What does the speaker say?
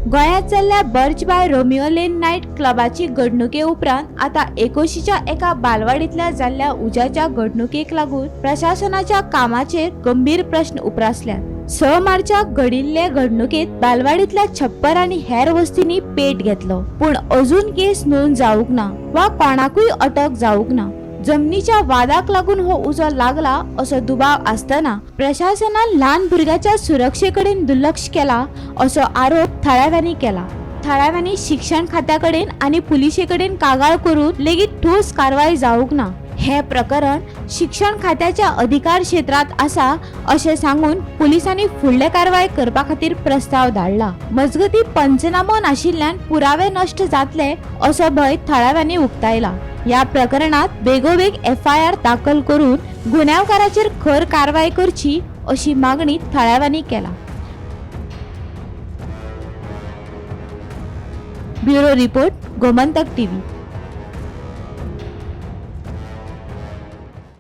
गोंयांत जाल्ल्या Birch by Romeo Lane night क्लबाची घडणुके उपरांत आतां एकोशीच्या एका बालवाडींतल्या जाल्ल्या उज्याच्या घडणुकेक लागून प्रशासनाच्या कामाचेर गंभीर प्रश्न उप्रासल्यात. 6 मार्चाक घडिल्ले घडणुकेत बालवाडींतल्या छप्पर आनी हेर वस्तींनी पेट घेतलो, पूण अजून केस नोंद जावंक ना वा कोणाकूय अटक जावंक ना. जमनीच्या वादाक लागून हो उजो लागला असो दुबाव आसतना प्रशासनान ल्हान भुरग्याच्या सुरक्षे कडेन दुर्लक्ष केला असो आरोप थळाव्यांनी केला. थळाव्यांनी शिक्षण खात्या कडेन आनी पुलिशे कडेन कागाळ करून लेगीत ठोस कारवाय जावंक ना. हे प्रकरण शिक्षण खात्याच्या अधिकार क्षेत्रांत आसा अशें सांगून पुलिसांनी फुडले कारवाय करपा खातीर प्रस्ताव धाडला. मजगतीं, पंचनामो नाशिल्ल्यान पुरावे नश्ट जातले असो भंय थळाव्यांनी उक्तायला. ह्या प्रकरणात बेगोबेग एफआयआर दाखल करून गुन्यांवकाराचेर खर कारवाय करची अशी मागणी थळाव्यांनी केला. Bureau report, Gomantak TV.